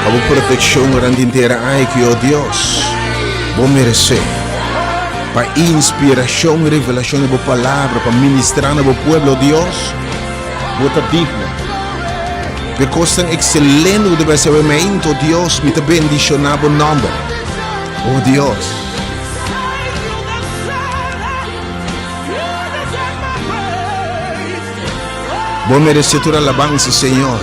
Pa bo protekshon durante henter aña aki, o Dios, bo meresé. Pa inspirashon i revelashon di bo palabra pa ministrá na bo pueblo, o Dios, bo ta digno. Pa e kosnan ekselente ku ta bai hasi awe mainta, o Dios, mi ta bendishoná bo nòmber, o Dios. Bo meresé tur alabansa, Señor.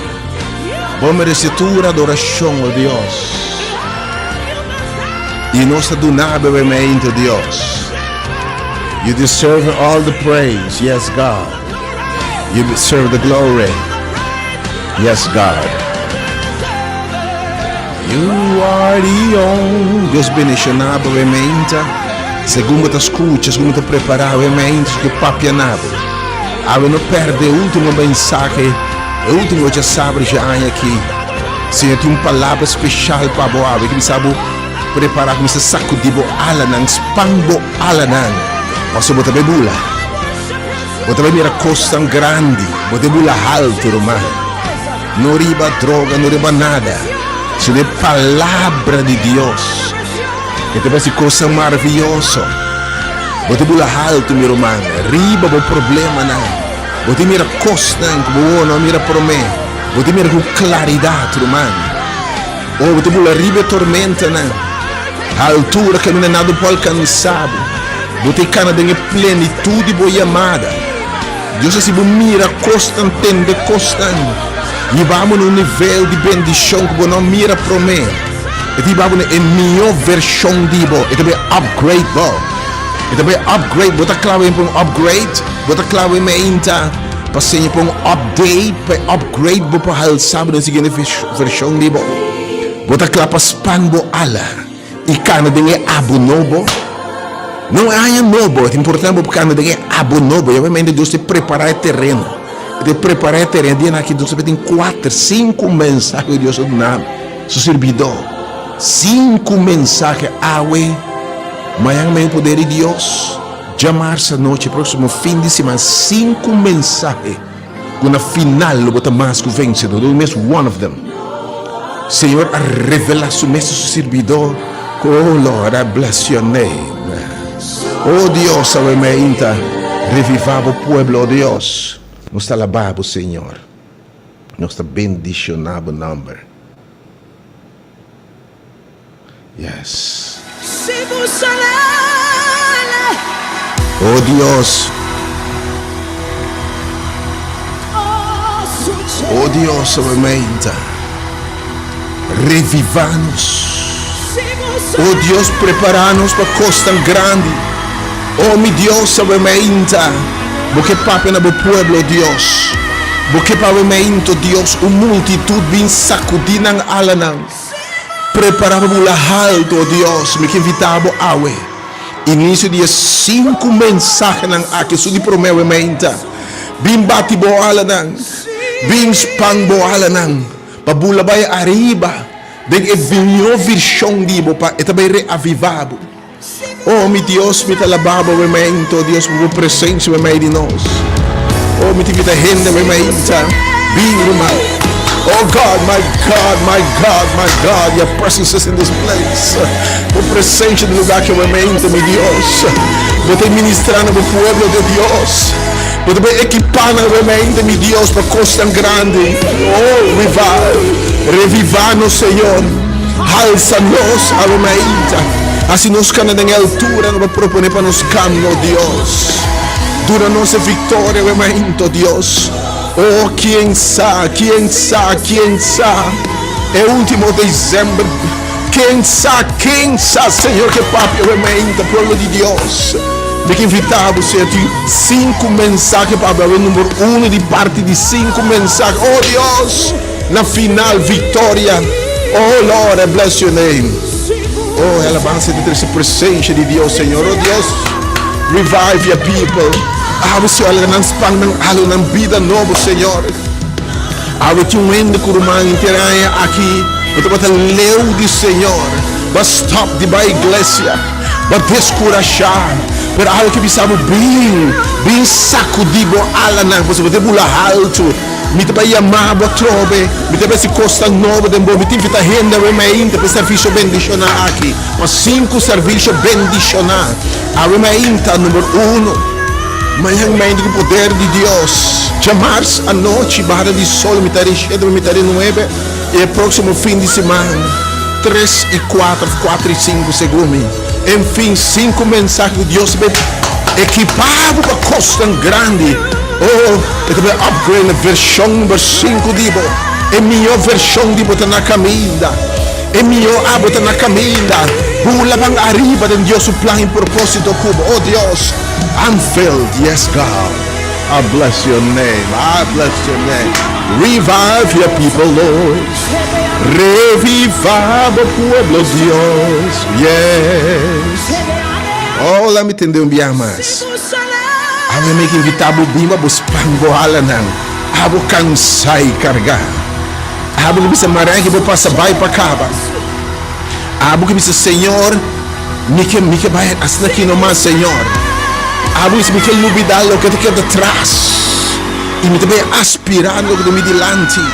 Bo meresé tur adorashon, o Dios. I nos ta duna bo e mainta, Dios. You deserve all the praise, yes, God. You deserve the glory, yes, God. You are the only. Dios bendishoná bo e mainta. Segun bo ta skucha, segun bo ta prepará e mainta, ku papia na bo. Awe no perde e último mensahe, e último djasabra dje aña aki. Señor tin un palabra speshal pa bo awe. Kuminsá bo prepará, kuminsá sakudí bo alanan, span bo alanan, pasobra bo ta bai bula. Bo ta bai mira kosnan grandi, bo ta bula haltu, ruman. No riba droga, no riba nada, sino e palabra di Dios. E ta bai hasi kosnan maravioso. Bo ta bula haltu, mi ruman, riba bo problemanan. Bo ta mira kosnan ku bo wowo no a mira promé. Bo ta mira ku klaridat, ruman. Oh, bo ta bula riba e tormentanan. Altura kaminda nada por alkansá bo. Bo ta kana den e plenitut di bo yamada. Dios hasi bo mira kosnan, tende kosnan, hiba bo na un nivel di bendishon ku bo no a mira promé. E ta hiba bo na e mihó vershon di bo. E ta bai upgrade bo. E ta bai upgrade. Bo ta kla pa un upgrade? Bo ta kla mainta pa Señor pa un update, pa e upgrade bo pa halsa bo na e siguiente vershon di bo? Bo ta kla pa span bo ala i kana den e abo nobo? No e aña nobo, e ta importante bo kana den e abo nobo. Obviamente Dios ta prepara e tereno. E ta prepara e tereno. Dianan aki Dios ta tin kuater, sinku mensahe ku Dios a duna su sirbidó. Sinku mensahe awe, mañan medio poder di Dios, djamars anochi, próksimo fin di siman, sinku mensahe. Ku na final lo bo ta mas ku vensedor. Don't miss one of them. Señor a revelá su mes na su sirbidó. Oh Lord, I bless your name. Oh Dios, awe meinta, revivá bo pueblo, oh Dios. Nos ta alabá bo, Señor. Nos ta bendishoná bo nòmber. Yes. Oh Dios. Oh Dios, awe meinta. Reviva nos. Oh Dios, prepara nos pa kosnan grandi. Oh mi Dios, awe meinta. Bo ke papia na bo pueblo, Dios. Bo ke pa awe meinto, Dios, un multitud bin sakudí nan alanan. Prepara pa bula haltu, o Dios, mi ke invita bo awe. Inisio di e sinku mensahenan aki, esun di promé awe mainta. Bin bati bo alanan, bin span bo alanan pa bula bai ariba den e mihó virshon di bo pa e ta bai reavivá bo. Oh mi Dios, mi ta alabá bo awe-mainta, oh Dios, pa bo presencia meimei di nos. Oh, mi ta invita hende awe-mainta, bin ruman. Oh God, my God, my God, my God, your presence is in this place. Bo presencia den lugar aki awe-mainta, mi Dios. Bo ta ministra na bo pueblo, de Dios. Bo ta bay ekipa nan awe-mainta, mi Dios, pa cosnan grandi. Oh, revive, reviva nos, Señor. Halsa nos, awe mainta. Hasi nos kana den e altura no bo propone pa nos kana, oh Dios. Duna nos e viktoria awe mainta, oh Dios. Oh, kien sa, kien sa, kien sa, e ultimo december, ken sa, ken sa, Señor, ke papia awe mainta, pueblo di Dios. Mi ke invita bo, Señor, tin sinku mensahe pa habla awe, number uno di parti di sinku mensahe, oh Dios. Na final victoria. Oh Lord, I bless your name. Oh, alabanza ta trece presencia di Dios, Señor. Oh Dios, revive your people. Awe, Señor, laga nan span nan alo nan bida nobo, Señor. Awe tin un hende ku ruman henter aña aki bo tabata leu di Señor. Bo a stop di bai iglesia. Bo a deskurashá. Pero awe ke bisa bo bin, bin sakudí bo alanan pasobra bo ta bula haltu. Mi ta bai yama bo atrobe. Mi ta bai hasi kosnan nobo den bo. Mi ta invitá hende awe mainta pa e servisio bendishoná aki. Pa sinku servisio bendishoná awe mainta, number uno. Mañan mainta ku poder di Dios. Djamars anochi bahada di sol mitar di shete pa mitar di nuebe i e próksimo fin di siman tres i kuater òf kuater i sinku segun mi. Enfin, sinku mensahe ku Dios ta bai ekipá bo pa kosnan grandi. Oh, e ta bai upgrade na vershon number sinku di bo. E mihó vershon di bo ta na kaminda. E mihó abo ta na kaminda. Bula ban ariba den Dios su plan i propósito ku bo. Oh Dios, I'm filled. Yes, God. I bless your name. I bless your name. Revive your people, Lord. Reviva bo pueblo, Dios. Yes. Oh, laat mi tende un biaha mas. Awe mi ke invita bo bin pa bo span bo alanan. Abo kansa i karga. Abo ke bisa maran ke bo pasa bai pa kaba. Abo ke bisa Señor, mi ke mi ke bai asina aki nomas Señor. Abo bisa mi ke lubida loke ta keda tras i mi ta bai aspira loke ta mi dilanti.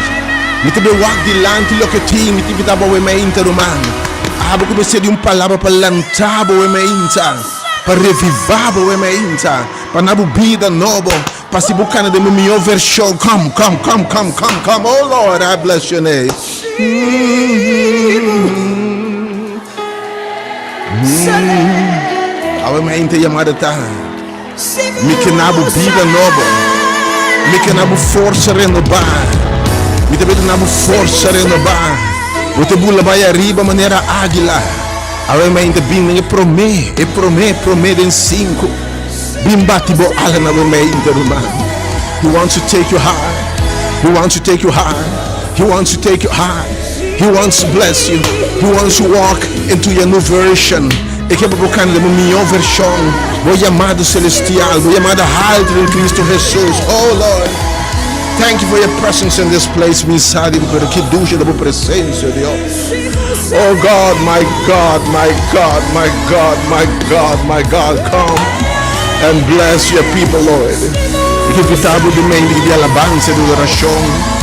Mi ta bai wak dilanti loke tin, mi ta invita bo awe mainta ruman. Abo ku mester di un palabra pa lanta bo awe mainta, pa reviva bo awe mainta, pa na bo bida nobo. Pa si bo kana den bo mihó vershon. Come, come, come, come, come, come. Oh Lord, I bless your name. Awe mainta yamada ta. Mi ke na bo bida nobo. Mi ke na bo forsa renobá. Mi ta beta na bo forsa renobá. Bo ta bula bai ariba manera águila. Awe mainta bin den e promé, e promé, promé den sinku. Bin bati bo ala na bo mente, ruman. He wants to take you high. He wants to take you high. He wants to take you high. He wants to bless you. He wants to walk into your new version. E ke pa bo kana den bo mihó vershon, bo yamado celestial, bo yamado haltu den Cristo Jesus. Oh Lord, thank you for your presence in this place. Mi sa di bo, pero ki dushi ta bo presencia, Dios. Oh God, my God, my God, my God, my God, my God, come and bless your people, Lord. Mi ke invitá bo di mente di alabansa di adorashon.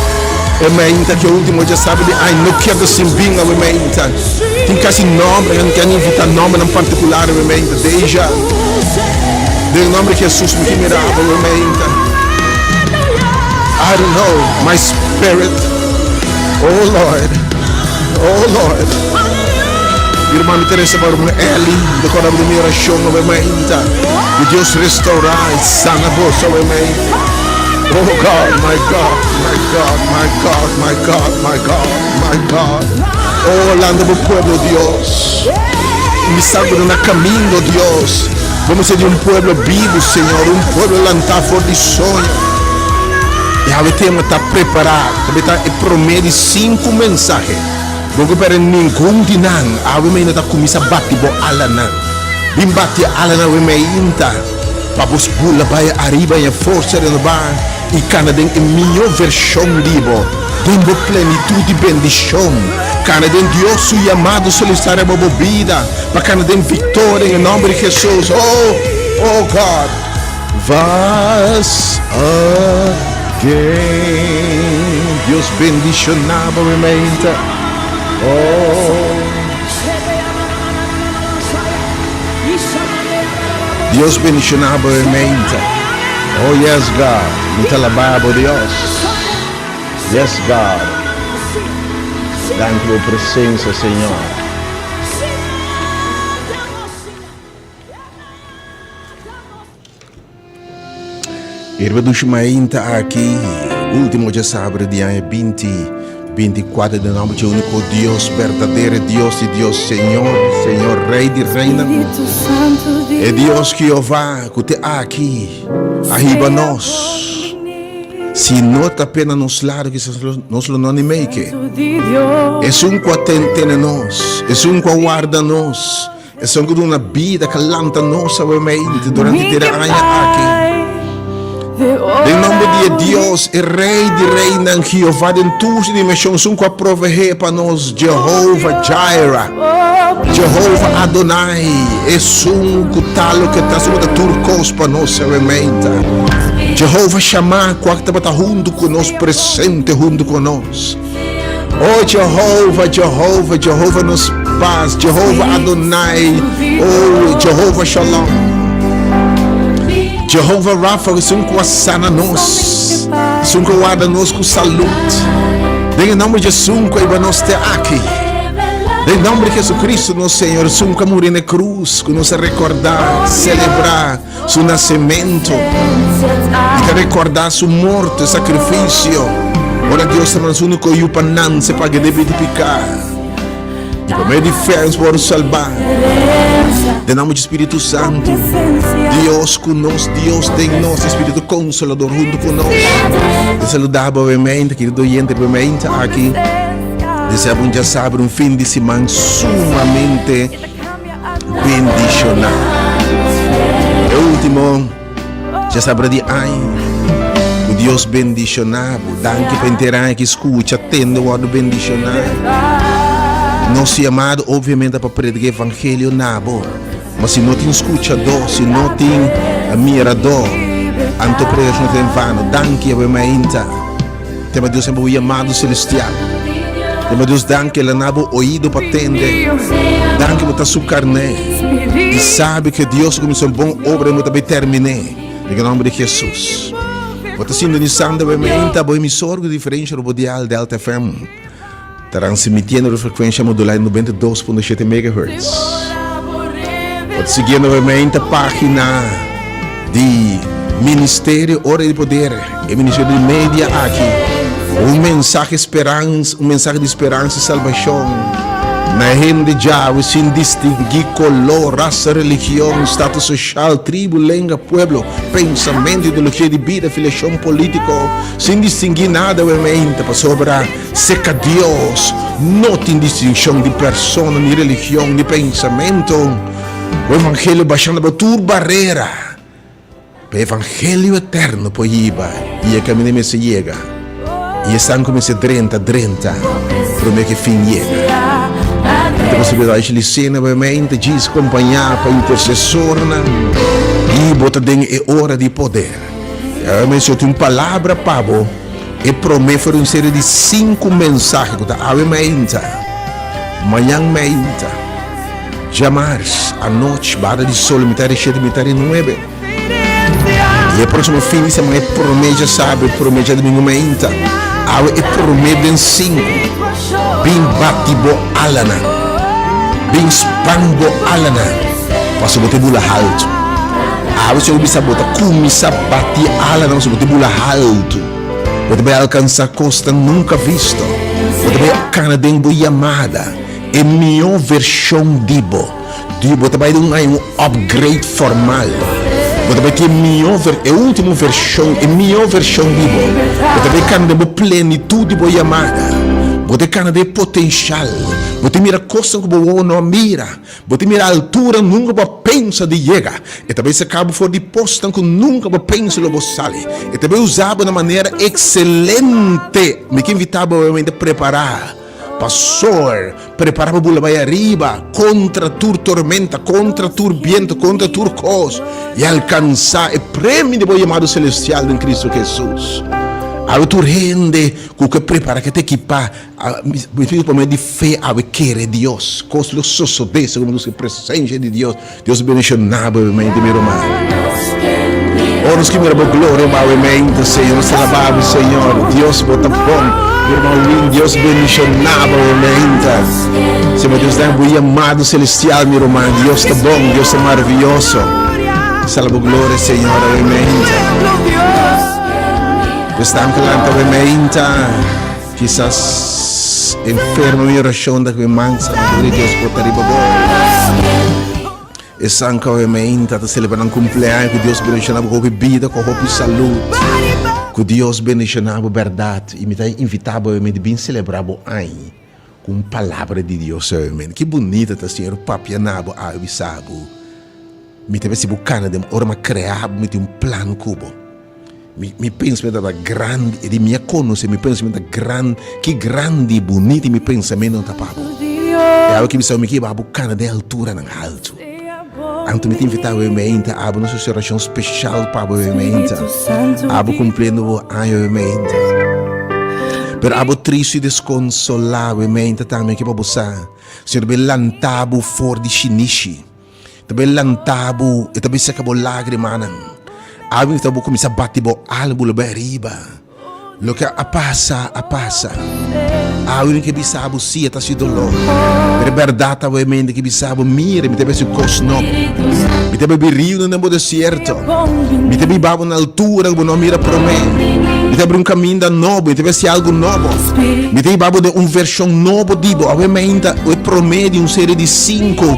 E meinta ke último djasabi di aña no keda sin bin awe meinta. Tin kasi nomber, nan ken invitá nombernan partikular awe meinta. Deja, den nomber di Jesus mi ke mira bo awe meinta. I don't know, my spirit. Oh Lord, oh Lord. Mi ruman mi ta resa pa ruman Ellie, mi ta kòrda bo den mi orashon awe mainta. Ku Dios restaurá i sana boso awe mainta. Oh God, my God, my God, my God, my God, my God, my God. Oh, lanta bo pueblo, Dios. Mi sa ku na kaminda, Dios. Bo mester di un pueblo bibu, Señor, un pueblo lantá for di soño. E awe tema ta prepará, ta ta e promé di sinku mensahe. Bo ku pèrdè ningun di nan, awe mainta ta kuminsá bati bo alanan. Bin bati e alanan awe mainta, pa bo bula bai ariba i e forsa renobá i kana den e mihó vershon di bo, den bo plenitut di bendishon. Kana den Dios su yamado solista riba bo bida, pa kana den viktoria den e nòmber di Hesus. Oh, oh God. Vas again. Dios bendiciona bo mi mente. Oh. Dios bendiciona bo mi mente. Oh yes God. Mi ta alaba bo Dios. Yes God. Danki bo presencia Señor. Irba dushi mainta aki, último djasabra di aña 2024 den nomber dje único Dios, berdadero Dios di Dios, Señor di Señor, Rey di Reynan, e Dios Jehová ku te aki a hiba nos. Si no ta pena nos lado, kisas nos lo no ni make. Esun ku a tene nos, esun ku a warda nos, Esun ku duna bida ka lanta nos awe meinte durante tira aña aki. Den nomber di e Dios, e Rey di Reynan, Jehová den tur su dimension, esun ku a proveé pa nos, Jehová Jireh, Jehová Adonai, esun ku ta loke ta, esun ku ta tur kos pa nos awe meinte. Jehovah Shammah, ku tabata huntu ku nos, presente huntu ku nos. Oh Jehovah, Jehovah, Jehovah nos pas, Jehovah Adonai, oh Jehovah Shalom. Jehovah Rapha, esun ku a sana nos, esun ku warda nos ku salud. Den nomber di Jesús ku a nos te aki. Den nomber di Jesucristo nos Señor, esun ku a muri na cruz, ku nos a rekordá, selebrá su nasementu i ta rekordá su morto, sakrifisio. Ora Dios a manda su úniko Yu pa nanse paga e debe di piká. I pa medio di fe nos por salbá. Den nòmber di Spiritu Santu, Dios ku nos, Dios den nos, Spiritu Konsolador huntu ku nos. Te saludá bo obviamente, kerido oyente, obviamente aki. Desea bo un djasabra, un fin di siman sumamente bendishoná. E último djasabra di aña, ku Dios bendishoná bo. Danki pa henter aña ki skucha, tende, wòrdu bendishoná. Nos yamado obviamente pa prediká evangelio na bo, ma si no tin skuchadó, si no tin miradó, anto predikashon ta en vano. Danki awe mainta. Tema Dios en bo yamado celestial. Tema Dios danki el a na bo oído pa tende. Danki bo ta su carné. Y sabe que Dios comenzó un bon obra y bo ta bay terminé. Den nombre de Jesus. Bo ta sintonizando bo meinta bo emisor ku diferencia robo dial Delta FM. Transmitiendo de frecuencia modular 92.7 MHz. Bo ta siguiendo bo meinta página di Ministerio Ora di Poder, e ministerio di media aki. Un mensahe speransa, un mensahe di speransa y salvacion na hende djawe sin distingui color, rasa, religion, status social, tribu, lenga, pueblo, pensamento, ideologia di bida, afiliacion politico, sin distingui nada we mente, pasobra Seca Dios no tin distincion di persona, ni religion, ni pensamento. O evangelio bashando bo tur barera pa evangelio eterno por hiba y e caminda mester yega y esnan cu mester drenta, drenta prome cu e fin yega. Mi ta posibilidad di licena bo mente djis compaña pa intercesornan y bo ta den e ora di poder. E mester tin un palabra pa bo. E prome for un serie di sinku mensahe ku ta awe mainta, mañan mainta, djamars, anochi, bada di sol, mitar di shete, mitar di nuebe. I e próksimo fin di semana e prome djasabe, e prome djadumingu mainta. Awe e prome den sinku. Bin bati bo alanan. Bin span bo alanan, pasobra bo ta bula haltu. Awe Señor bisa bo ta kuminsá bati alanan pasobra bo ta bula haltu. Bo ta bai alkansá kosnan nunka visto. Bo ta bai kana den bo yamada, e mihó vershon di bo. Di bo ta bai den un upgrade formal. Bo ta bai tin e mihó ver, e último vershon, e mihó vershon di bo. Bo ta bai kana den bo plenitut di bo yamada. Bo ta kana den e potenshal. Bo ta mira kosnan ku bo wowo no a mira. Bo ta mira altura nunka bo a pensa di yega. E ta bai saka bo for di posnan ku nunka bo pensa lo bo sali. E ta bai usa bo na manera ekselente. Mi ke invita bo obviamente prepará pa soar, prepará pa bula bai ariba kontra tur tormenta, kontra tur bientu, kontra tur kos i alkansá e premio di bo yamado selestial den Kristu Hesus. Awe tur hende ku ke prepará, ke ta ekipá. Mi pidi pa medio di fe awe kere Dios, kos lo sosode segun mi buska presencia di Dios. Dios bendiciona bo mente mi ruman. Oh nos ke mira bo gloria bo awe mente Señor, nos ta alaba bo Señor. Dios bo ta bon. Mi ruman Win, Dios bendiciona bo awe mente. Señor Dios da bo yamado celestial mi ruman. Dios ta bon, Dios ta maravilloso. Nos alaba bo gloria Señor awe mente. Dios ta lanta awe mente. Kisas enfermo mi oracion ta cu e mansa na gloria di Dios por ta riba bo. Esan cu awe meinta ta celebra nan cumpleaños cu Dios bendiciona bo cu hopi bida cu hopi salud. Cu Dios bendiciona bo berdad y mi ta invita bo awe meinta bin celebra bo aña cu un palabra di Dios awe meinta. Ki bunita ta Señor papia na bo awe bisa bo mi ta mester bo cana den ora mi a crea bo mi tin un plan cu bo. Mi, mi pensamentu ta grandi, e di mi a konosé, mi pensamentu ta gran, ki grandi i bunita mi pensamentunan ta pa bo. E awe ki mi sa mi ke hiba bo kana den alturanan haltu. Anto mi ta invitá bo meinta, abo nos hasi orashon speshal pa bo meinta. Abo kumpliendo bo aña bo meinta. Pero abo tristu i deskonsolá bo meinta tambe ke pa bo sa, Señor ta bai lanta bo for di shinishi. Ta bai lanta bo, e ta bai seka bo lágrimanan. Abo ta bo kuminsá bati bo alma, bo lo bai ariba. Loke a pasa, a pasa. Awe mi ke bisa bo si e ta hasi doló. Pero e bèrdat ta awe mente ke bisa bo, mira, mi ta bai hasi kos nobo. Mi ta bai biri riunan den bo desierto. Mi ta biba bo na altura ku bo no a mira promé. Mi ta abri un kaminda nobo, mi ta bai hasi algu nobo. Mi ta hiba bo den un vershon nobo di bo. Awe meinta e promé di un serie di sinku.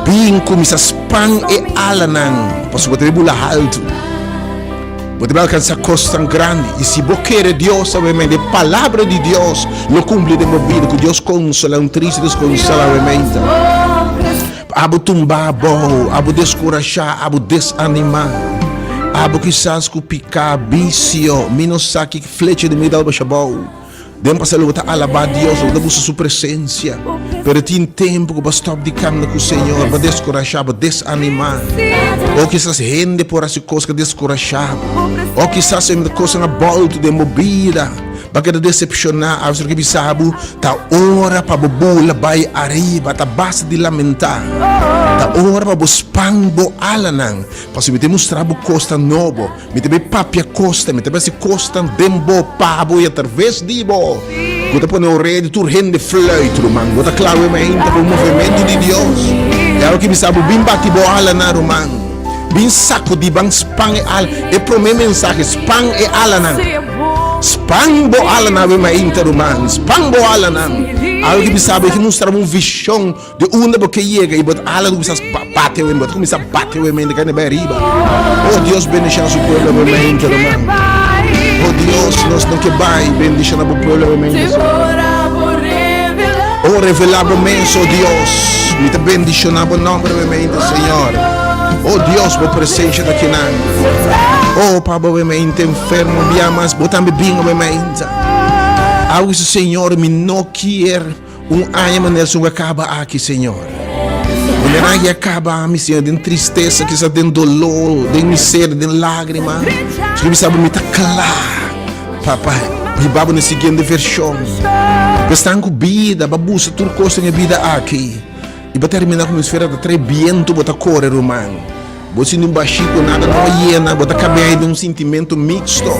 Bin kuminsá span e alanan, pasobra bo ta bai bula haltu. Bo debe alcansa cosnan grandi y si bo kere Dios obviamente e palabra di Dios lo cumpli den bo bida cu Dios consola un triste desconsola obviamente. Abo tumba abou, abo descurasha, abo desanima, abo kisas cu pica, vicio, mi no sa ki flecha di mi dal basha abou. Den pasado lo bo ta alabá Dios, lo bo ta buska su presensia. Pero tin tempu ku bo a stòp di kanda ku Señor, bo a deskurashá, bo a desanimá. O kisas hende por hasi kos ku a deskurashá bo. O kisas e kosnan a bòltu den bo bida, bo a keda desepshoná. Awe Señor ke bisa bo, ta ora pa bo bula bai ariba, ta basta di lamentá. Ta ora pa bo span bo alanan, pasobra mi ta mustra bo kosnan nobo. Mi ta bai papia kosnan, mi ta bai hasi kosnan den bo, pa bo i atraves di bo, ku ta pone orea di tur hende fluit, ruman. Bo ta kla awe mainta pa un movementu di Dios. E awe ki bisa bo, bin bati bo alanan, ruman. Bin sakudí, ban span e ala. E promé mensahe, span e alanan. Span bo alanan awe mainta, ruman. Span bo alanan. Awe ki bisa bo, e ki mustra bo un vishon. Di unda bo ke yega i bo ta ala kuminsá bate bo ta kuminsá bate bo mente kende bai ariba. Oh Dios bendishona su pueblo bo mente ruman. Oh Dios nos no ke bai bendishona bo pueblo bo mente Señor. Oh revela bo mes oh Dios. Mi ta bendishona bo nomber bo mente Señor. Oh Dios bo presencia ta kinan. Oh pa bo mente enfermo bia mas bo tambe bin bo mente. Awe Señor mi no kier. Un aña manera su a kaba aki, Señor. Manera aki a kaba ami, Señor, den tristesa, kisas den dolor, den miseria, den lágrima. Su mi sabi mi ta kla pa pa hiba bo na siguiente vershon. Bestan ku bida, ba buska tur kos den e bida aki. I ba termina ku misfera ta trae bientu bo ta kore, ruman. Bo sinti un bashí ku nada no a yena, bo ta kab'ei den un sintimentu mixto.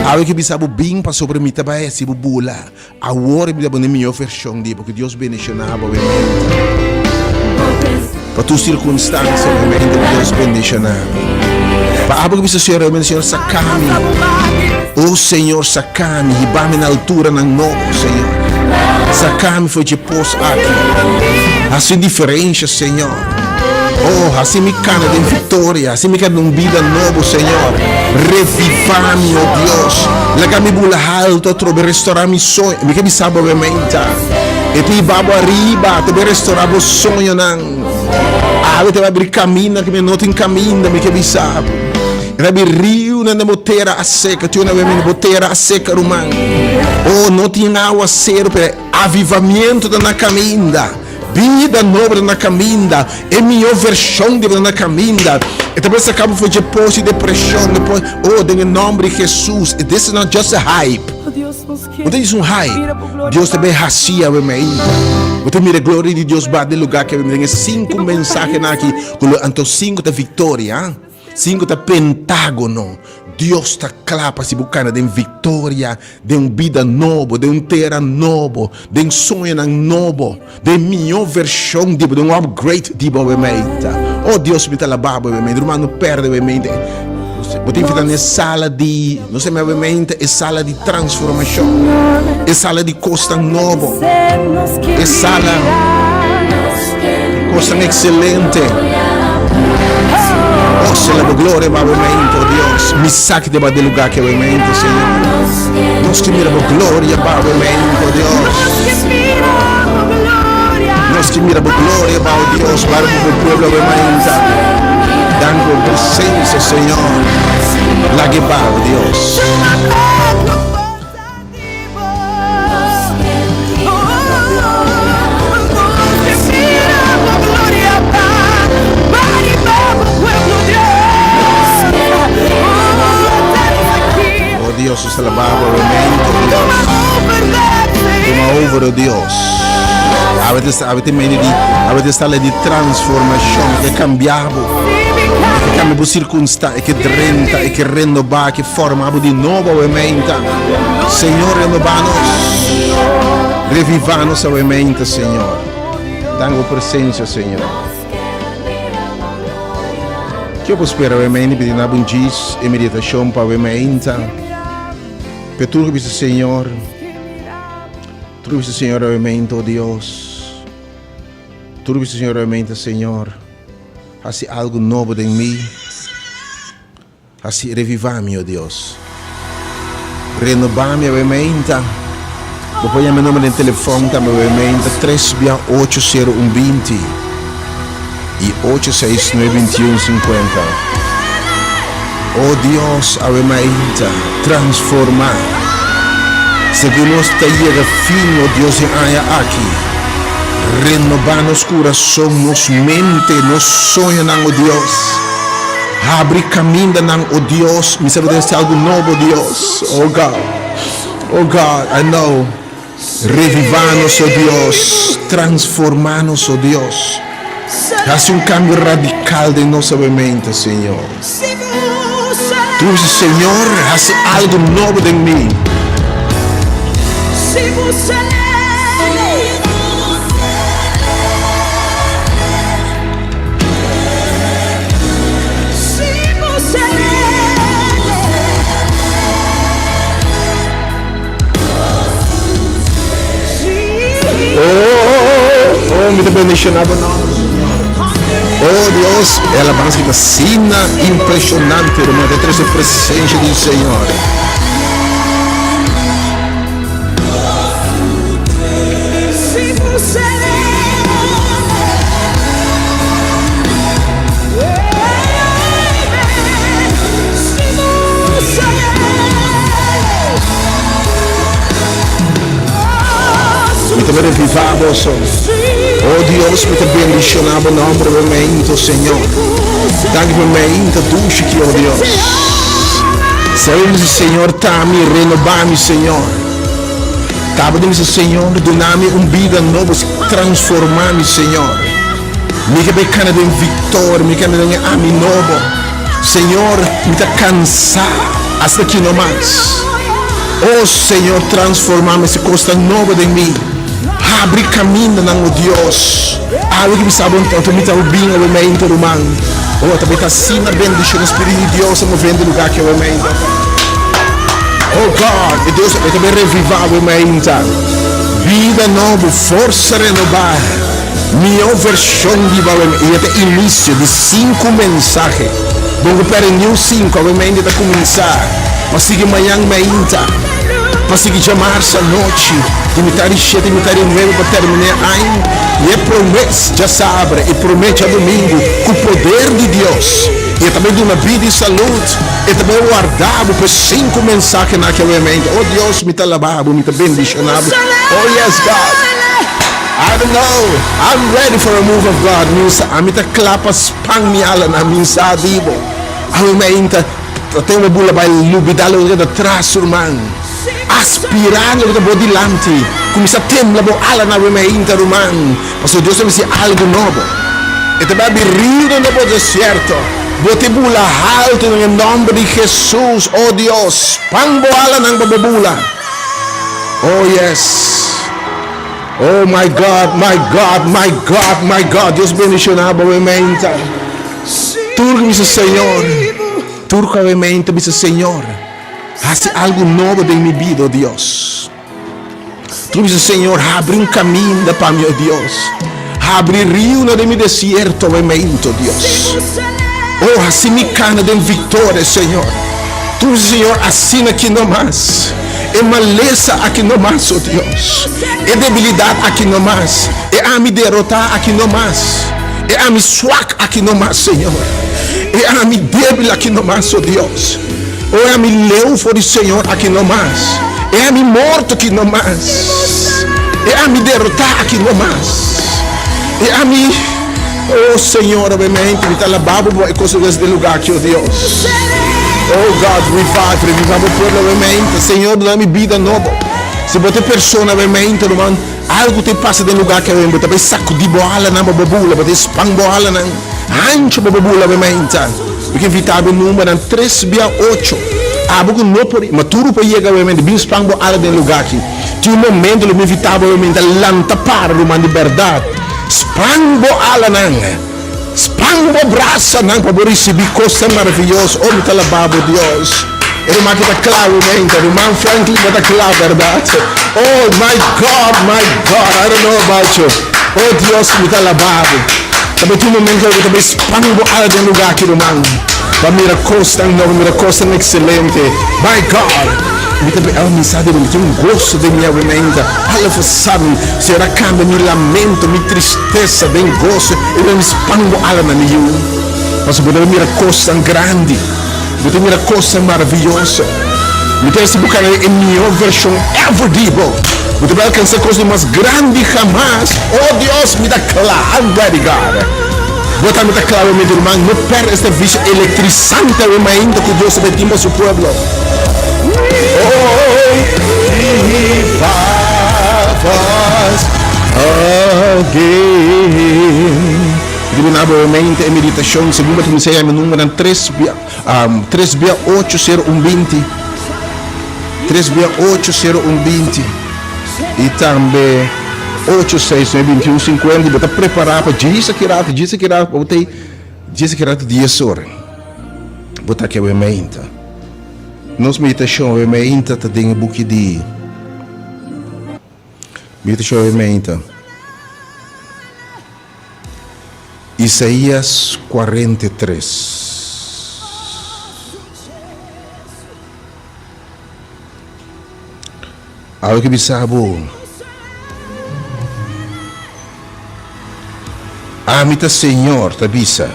Awe ke bisa bo bin pasobra mi ta bai hasi bo bula. Awor mi ta pone mihó vershon di bo, ku Dios bendishoná bo obviamente. Pa tur sirkunstansia obviamente ku Dios bendishoná bo. Pa abo ku bisa Señor obviamente Señor saka mi. O Señor saka mi, hiba mi na alturanan nobo Señor. Saka mi for dje pos aki. Hasi un diferensha Señor. Oh, hasi mi kana den viktoria, hasi mi kana den un bida nobo Señor. Revivá mi, oh Dios. Laga mi bula haltu atrobe, restorá mi soño. Mi ke bisa bo meinta. E ta hiba bo ariba, ta bai restorá bo soñonan. Awe ta bai abri kaminda ku mi no tin kaminda, mi ke bisa bo. E ta abri riunan den bo tera a seka. Tin una bo tera a seka, ruman. Oh, no tin awaseru, pero avivamiento ta na kaminda. Bida nobo ta na kaminda. E mihó vershon di bo ta na kaminda. E ta por saka bo for dje pos di depreshon, di pos, oh, den e nòmber di Hesus. This is not just a hype. No ta djis un hype. Dios ta bay hasi awe mainta. Bo ta mira e gloria di Dios ba den lugá aki awe. Den e sinku mensahenan aki, ku lo anto sinku ta viktoria. Sinku ta pentágono. Dios ta kla pa si bo kana den viktoria, den un bida nobo, den un tera nobo, den soñonan nobo, den mihó vershon di bo, den un upgrade di bo obviamente. Oh Dios, mi ta alabá bo obviamente. Ruman, no pèrdè obviamente. Bo ta invitá na e sala di, no se mi obviamente, e sala di transformashon, e sala di kosnan nobo, e sala di kosnan ekselente. Oh, se la bo gloria ba obviamente, oh Dios. Mi sa ki te ba de lugar ki obviamente, Señor. Nos ki mira bo gloria ba obviamente, oh Dios. Nos ki mira bo gloria ba, oh Dios, ba bo pueblo obviamente. Dank bo presencia, Señor. Lage ba, oh Dios. Nos alabá bo mente, Dios. Tuma over, oh Dios. Awe te awe te medio di awe te stale di transformacion ke cambia bo. Ke cambia bo circunstancia, ke drenta, ke renoba, ke forma bo di nobo awe mente. Señor, renobanos. Revivanos awe mente, Señor. Dank bo presencia, Señor. Ke bo spera awe mente pidi na bon djis e meditacion pa awe mente. Pe tur bisa Señor. Tur bisa Señor awe mente, oh Dios. Tur bisa Señor awe mente, Señor. Hasi algo nobo den mi. Hasi revivá mi, o Dios. Renobá mi awe meinta. Bo por yama e number den telefòn tambe awe meinta, tres bia ocho sero un binti i ocho seis nuebe bintiun sinkuenta. O Dios, awe meinta, transformá. Segun nos ta yega fin, o Dios, den aña aki, renobá nos kurason, nos mente, nos soñonan, o Dios. Habri camindanan, oh Dios, mi sabi den algo nobo, Dios. Oh God, oh God, I know. Revivanos, oh Dios, transformanos, oh Dios. Haci un cambio radical den nos mente, Señor. Tu dices, Señor, haci algo nobo den mi. Oh, oh, mi ta bendiciona bo nomber, Señor. Oh Dios, e alabanza ki ta asina impresionante, hermano, ta trece presencia di Señor. Mi ta revivá boso. Oh Dios, mi ta bendishoná bo nòmber bo meinto, Señor. Danki pa meinto dushi ki, oh Dios. Sabemos, Señor, ta mi, renobá mi, Señor. Tabata bisa, Señor, duna mi un bida nobo, transformá mi, Señor. Mi ke bai kana den viktoria, mi ke kana den e ami nobo. Señor, mi ta kansá, asta aki no mas. O Señor, transformá mi, hasi kosnan nobo den mi. Habri kamindanan, o Dios. Awe ki mi sa bo, anto mi ta bin awe meinta, ruman. O, ta bai ta asina bendishon, Spiritu di Dios a move den e lugá aki awe meinta. Oh God, e Dios e ta bai revivá awe meinta. Bida nobo, forsa renobá. Mihó vershon di awe meinta. I e ta inisio di sinku mensahe. Bon ku pèrdè niun sinku, awe meinta ta kuminsá. Pa sigui mañan meinta. Pa sigui djamarsa anochi, di mitar di shete mitar di nuebe pa terminá e aña. I e promés djasabra i promé djadumingu ku poder di Dios. I e ta bai duna bida i salud. E ta bai warda bo pa e sinku mensahenan aki awe mente. Oh Dios, mi ta laba bo, mi ta bendiciona bo. Oh yes, God. I don't know. I'm ready for a move of God. Mi sa, ami ta kla pa span mi alanan. Mi sa di bo. Awe mainta, ta ten bo bula bai lubida loke ta tras, ruman. Aspira loke ta bo dilanti. Kuminsá tembla bo alanan awe mainta, ruman. Pasobra Dios ta bisa algu nobo. E ta bai abi riu den bo desierto. Bo te bula haltu den e nomber di Jesus. O Dios, span bo alanan pa bo bula. Oh yes. Oh my God, my God, my God, my God. Dios bendiciona bo awe meinta. Tur ku bisa Señor. Tur ku awe meinta bisa Señor. Hasi algu nobo den mi bida, oh Dios. Tur bisa Señor, habri un caminda pa mi, oh Dios. Habri riunan den mi desierto awemento, Dios. Oh, hasi mi cana den victoria, Señor. Tur bisa Señor, asina aki no mas. E malesa aki no mas, oh Dios. E debilidad aki no mas. E ami derota aki no mas. E ami swak aki no mas, Señor. E ami debil aki no mas, oh Dios. O e ami leu for di Señor aki no mas, e ami morto aki no mas, e ami derotá aki no mas, e ami. Oh Señor, obviamente, mi ta alabá bo pa e kos ku den lugá aki, oh Dios. Oh God, revive, reviva bo pueblo, obviamente. Señor, duna mi bida nobo. Si bo ta e persona, obviamente, ruman, algu ta pasa den lugá aki, bo ta bai sakudí bo alanan pa bo bula, bo ta span bo alanan hanchu pa bo bula, obviamente. Mi ke invitá bo e numbernan tres bia ocho. Abo ku no por, ma tur por yega, obviamente, bin span bo ala den lugá aki. Tin un momento lo mi invitá bo obviamente a lanta para, ruman, di bèrdat. Span bo alanan, span bo brasanan pa bo risibí kosnan maravioso. Oh, mi ta alabá bo, Dios. E ruman aki ta kla obviamente. Ruman Franklin, bo ta kla, bèrdat? Oh, my God, my God, I don't know about you. Oh, Dios, mi ta alabá bo. Ta bai tin un momento ku bo ta bai span bo ala den lugá aki, ruman, pa mira kosnan nobo, mira kosnan ekselente. My God! Mi ta oh, mi sa di bo, mi tin un goso den mi awe-meinta. All of a sudden, Señor a cambia mi lamento, mi tristesa den goso i mi span bo ala na mi yu. Pasobra bo ta mira cosnan grandi, bo ta mira cosnan maraviyoso. Mi ta hasi bo cana den e mihor version ever di bo. Bo ta bai alcansa cos di mas grandi hamas. Oh Dios, mi ta cla. I'm ready, God. Bo tambe ta cla, mi ruman. No perde e servicio electrizante awe mainta cu Dios ta bai tin pa su pueblo. Riba bo mente e meditashon segun bo ta kuminsá yama e numbernan tres bia tres bia ocho sero un binti tres bia ocho sero un binti i tambe ocho seis nuebe binti un sinkuenta i bo ta prepará pa djis aki rato djis aki rato pa bo ta djis aki rato dies ora bo ta aki mainta. Nos meditashon awe meinta ta den e buki di Meditashon awe meinta, Isaías 43. Awe ke bisa bo, Ami ta Señor ta bisa,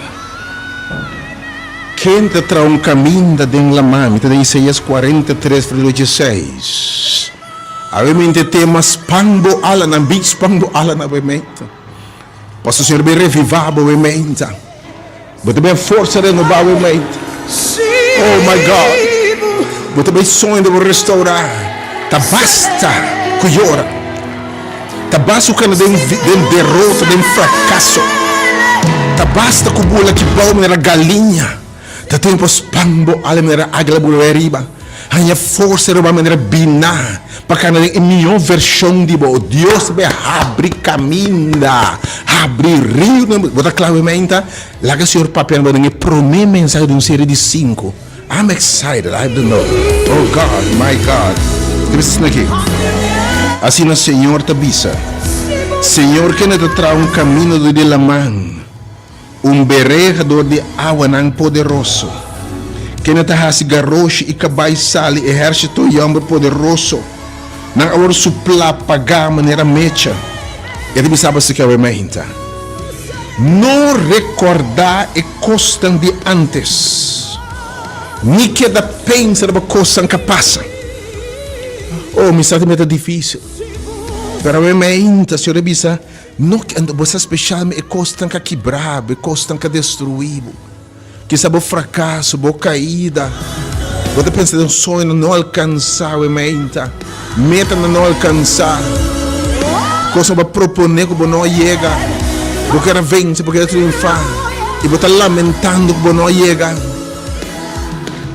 Ken ta traha un kaminda den lamá? Mi ta den Isaías 43 versíkulo 16. Awe mente tema span bo alanan, bin span bo alanan awe mente. Pasobra Señor bin revivá bo awe mente. Bo ta bin forsa renobá bo mente. Oh my God. Bo ta bin soño di bo restaurá. Ta basta ku yora. Ta basta ku kanda den den derota, den frakaso. Ta basta ku bula ki bou manera galiña. Ta tempu span bo ala manera águila bula bai riba. Haña forsa riba manera biná pa kana den e mihó vershon di bo. Dios ta bai habri kaminda, habri riu. Bo ta kla mainta? Laga Señor papia na bo den e promé mensahe di un serie di sinku. I'm excited, I don't know. Oh God, my God. Ke bisa asina aki? Asina Señor ta bisa, Señor kende ta traha un kamino dor di laman. Un bereha dor di awanan poderoso, kende ta hasi garoshi i kabai sali ehérsito i hòmber poderoso. Nan a wòrdu suplá, pagá manera mecha. E ta bisa bo esaki awe mainta, No rekòrdá e kosnan di ántes, ni keda pensa riba kosnan ku a pasa. Oh, mi sa ku ta difísil, pero awe mainta Señor a bisa, No ke anto bo sa specialme e kosnan ka kibra bo, e kosnan ka destrui bo. Kisa bo frakaso, bo kaida. Bo ta pensa den soñonan no alkansa awe meinta, metanan no alkansa, kosnan bo a propone ku bo no a yega. Bo kier a vense, bo kier a triunfa i bo ta lamentando ku bo no a yega.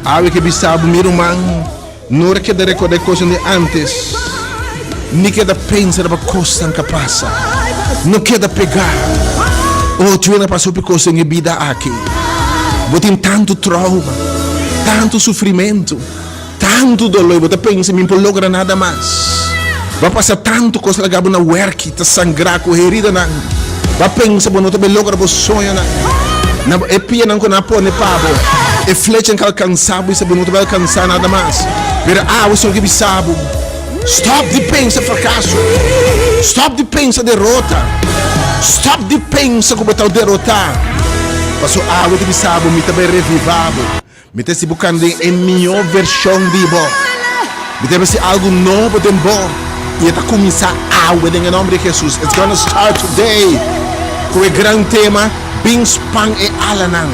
Awe ke bisa bo, mi ruman. No ora keda recorda e cosnan di antes, ni keda pensa riba cosnan ca pasa. No keda pega. Oh, Juena a pasa hopi cos den e bida aki. Bo tin tantu trauma, tantu sufrimentu, tantu dolor, bo ta pensa mi por logra nada mas. Bo a pasa tantu cos laga bo na werki, ta sangra cu heridanan. Bo a pensa bo no ta bay logra bo soñonan. Na e pianan ku nan a pone pa bo, e flechan ku a alkansá bo i sa bo no ta bai alkansá nada mas. Pero awe Señor ke bisa bo, Stòp di pensa frakaso. Stòp di pensa derota. Stòp di pensa ku bo ta derotá. Pasobra awe ta bisa bo, mi ta bai revivá bo. Mi ta hasi bo kanda den e mihó vershon di bo. Mi ta hasi algu nobo den bo i e ta kuminsá awe den e nòmber di Hesus. It's gonna start today ku e gran tema. Bin span e alanan.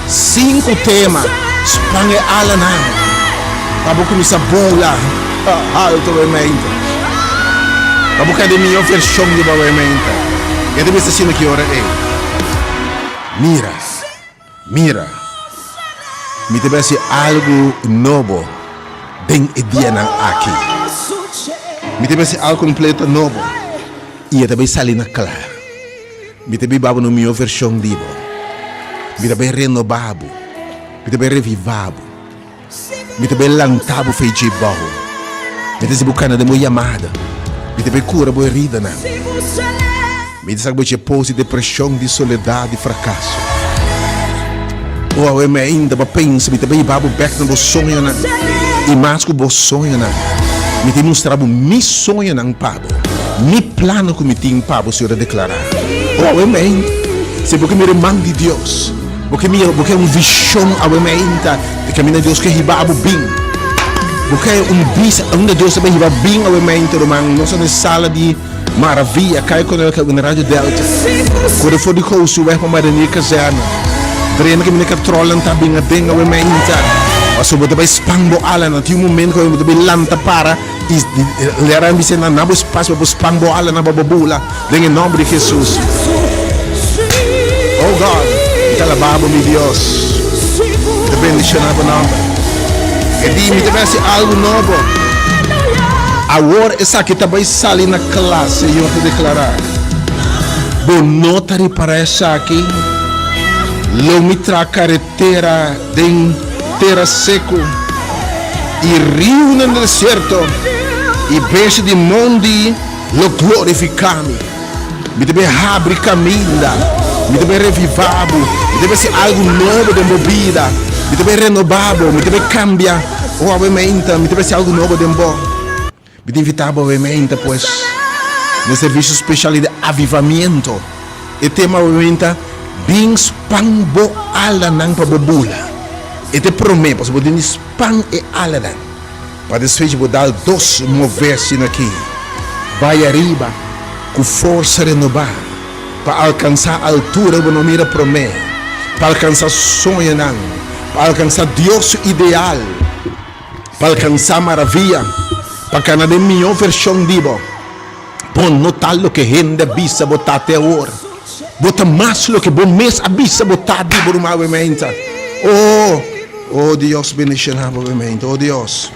Sinku tema, Span e alanan pa bo kuminsá bula alto bo mente. Pa bo kai den mihó vershon di bo mente. E ta bisa asina ki ora ei, Mira, mira, mi ta bai hasi algu nobo den e dianan aki. Mi ta bai hasi algu kompleto nobo i e ta bai sali na kla. Mi ta biba bo na un mihó vershon di bo. Mi ta bai renobá bo. Mi ta bai revivá bo. Mi ta bai lantá bo fei dje bou. Mi ta hasi bo kana den bo yamada. Mi ta bai kura bo heridanan. Mi ta saka bo dje pos di depreshon, di soledat, di frakaso. O awe mi ainda bo a pensa mi ta bai hiba bo bèk na bo soñonan. I mas ku bo soñonan, mi ta mustra bo mi soñonan pa bo. Mi plannan ku mi tin pa bo, Señor a deklará. O awe mi, si bo ke mira e man di Dios, bo ke mira, bo ke un vishon awe mi ainda di kaminda Dios ke hiba bo bin. Bo ke un bista unda Dios ta bai hiba bin awe mi ainda, ruman. Nos ta den sala di Maravilla, Kai Konel ke na Radio Delta. Kore for di Goosuweg pa Marinier Kazerne. Drena kaminda katrolnan ta bin aden awe mi ainda. Pasobra bo ta bai span bo alanan. Tin un momento ku bo ta bai lanta para. I lera mi bisa nan, na bo espasio pa bo span bo ala, na bo bula, den e nomber di Jesus. Oh God, mi ta alaba bo, mi Dios. Mi ta bendiciona bo nomber. E di, mi ta bai haci algo nobo. Awor esaki ta bai sali na cla, Señor ta declara. Bo no ta ripara esaki? Lo mi traha caretera den tera seku i riunan den desierto, i bestia di mondi lo glorifiká mi. Mi ta bin habri kaminda, mi ta bin revivá bo, mi ta bin hasi algu nobo den bo bida, mi ta bin renobá bo, mi ta bin kambia bo awementa, mi ta bin hasi algu nobo den bo. Mi ta invitá bo awementa pues na e servisio speshal di avivamiento. E tema awementa Bin span bo alanan pa bo bula. E ta e promé pasobra bo tin di span e alanan pa despues bo dal dos move asina aki bai ariba ku forsa renobá pa alkansá altura ku bo no mira promé, pa alkansá soñonan, pa alkansá Dios su ideal. Pa alkansá maravia, pa kana den mihó vershon di bo. Bo no ta loke hende a bisa bo ta te awor. Bo ta mas loke bo mes a bisa bo ta di bo ruman awe-meinta. Oh, oh Dios bendishoná bo awe-meinta. Oh Dios.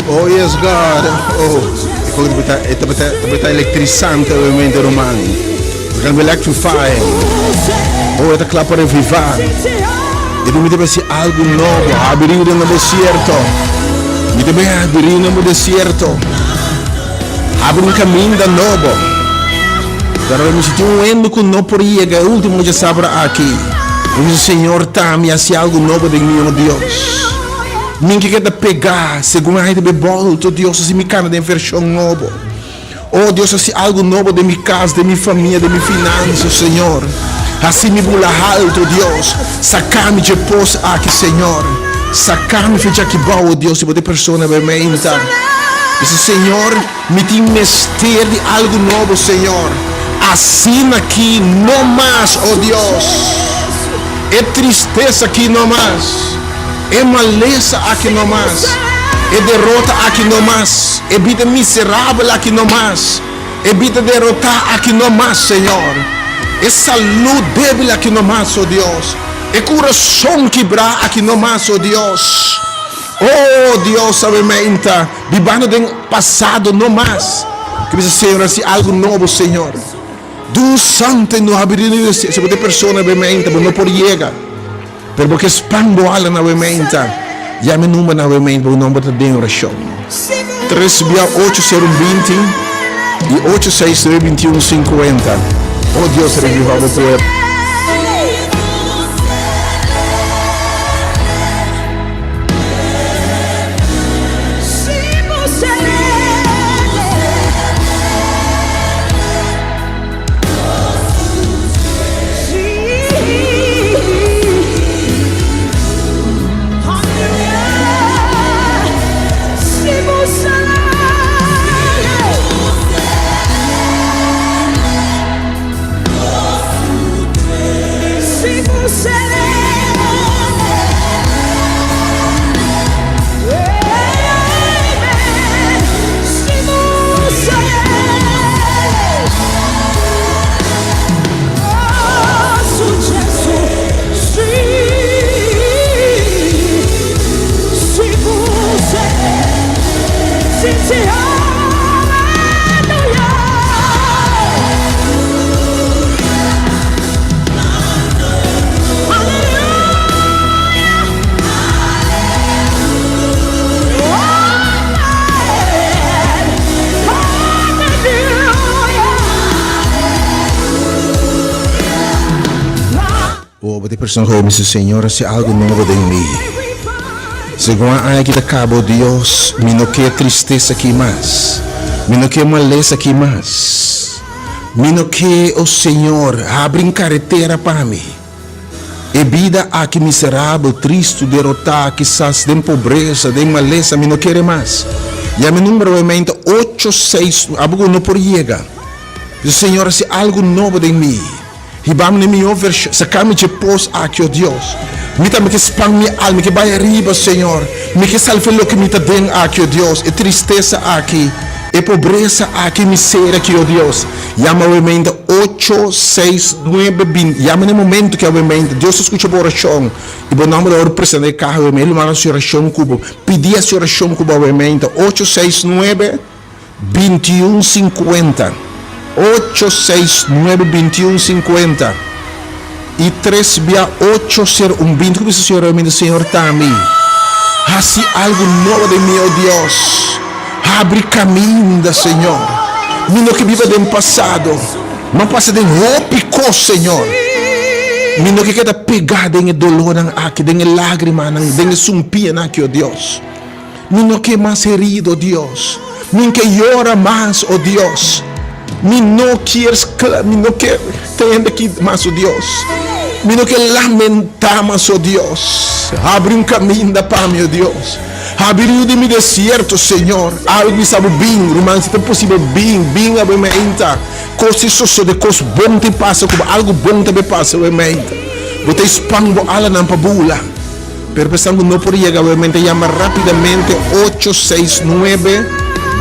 Oh yes God oh e kos tabata e tabata tabata elektrisante obviamente ruman It's gonna be electrifying oh e ta kla pa revivá e di mi ta bai hasi algu nobo habri riu den bo desierto mi ta bai habri riu den bo desierto habri un kaminda nobo pero mi si tin un hende ku no por yega e ultimo djasabra aki mi bisa Señor ta mi hasi algu nobo den mi oh Dios. Min ke keda pegá segun ai ta be bolto, Dios hasi mi kana den vershon nobo. Oh Dios hasi algu nobo den mi kas, den mi famia, den mi finansa, Señor. Hasi mi bula halto, Dios. Saka mi dje pos aki, Señor. Saka mi fe djaki bou, oh Dios, si bo ta e persona be meinta. Bisa, Señor, mi tin mester di algu nobo, Señor. Asina ki no mas, oh Dios. E tristesa aki no mas. E malesa aki no mas, e derota aki no mas, e bida miserabel aki no mas, e bida derotá aki no mas, Señor. E salú débil aki no mas, o Dios. E kurason kibrá aki no mas, o Dios. Oh Dios awe meinta bibando den pasado no mas. Ke bisa Señor hasi algo nobo Señor. Do something no habri ni si bo ta e persona awe meinta bo no por yega pero bo ke span bo ala na awe meinta yama e number na awe meinta bo nomber ta den orashon. Tres bia ocho sero 20 i ocho seis nuebe 21 50. Oh Dios reviva bo pueblo. Oh, bo ta e persona ku a bisa, Señor, hasi algu nobo den mi. Segun a aña ki ta kaba, oh Dios, mi no ke tristesa aki mas. Mi no ke malesa aki mas. Mi no ke, oh Señor, habri un karetera pa mi. E bida aki miserabel, tristu, derotá, kisas den pobresa, den malesa, mi no kere mas. Yama e number obviamente ocho seis, abo ku no por yega. Bisa, Señor, hasi algu nobo den mi. Hiba mi na e mihó vershon. Saka mi dje pos aki, o Dios. Mi tambe ke span mi alma, mi ke bai ariba, Señor. Mi ke sali for loke mi ta den aki, o Dios, e tristesa aki, e pobresa aki, e miseria aki, o Dios. Yama awemente ocho, seis, nuebe, binti. Yama na e momento ki awemente Dios ta skucha bo orashon i bo nòmber ta wòrdu presentá den e kaha awemente. E lo manda hasi orashon ku bo. Pidi hasi orashon ku bo awemente. Ocho, seis, nuebe. 21 50 Ocho seis nuebe 21 50 I tres bia ocho ser un 20 Ku bisa Señor realmente Señor ta mi Hasi algu nobo den mi o Dios Habri kaminda Señor Mi no ke biba den pasado Mi a pasa den hopi kos Señor Mi no ke keda pegá den e dolornan aki den e lágrimanan den e sumpianan aki o Dios. Mi no ke mas herido, Dios. Mi ke yora mas, o Dios. Mi no kier skla, mi no ke tende aki mas, o Dios. Mi no ke lamentá mas, o Dios. Habri un kaminda pa mi, o Dios. Habri riu di mi desierto, Señor. Awe mi sa bo bin, ruman, si ta posibel, bin, bin awe meinta. Kos tin sosode, kos bon tin pasa ku bo, algu bon ta be pasa awe meinta. Bo ta span bo alanan pa bula. Pero pesnan ku no por yega awe-mente yama rápidamente ocho seis nuebe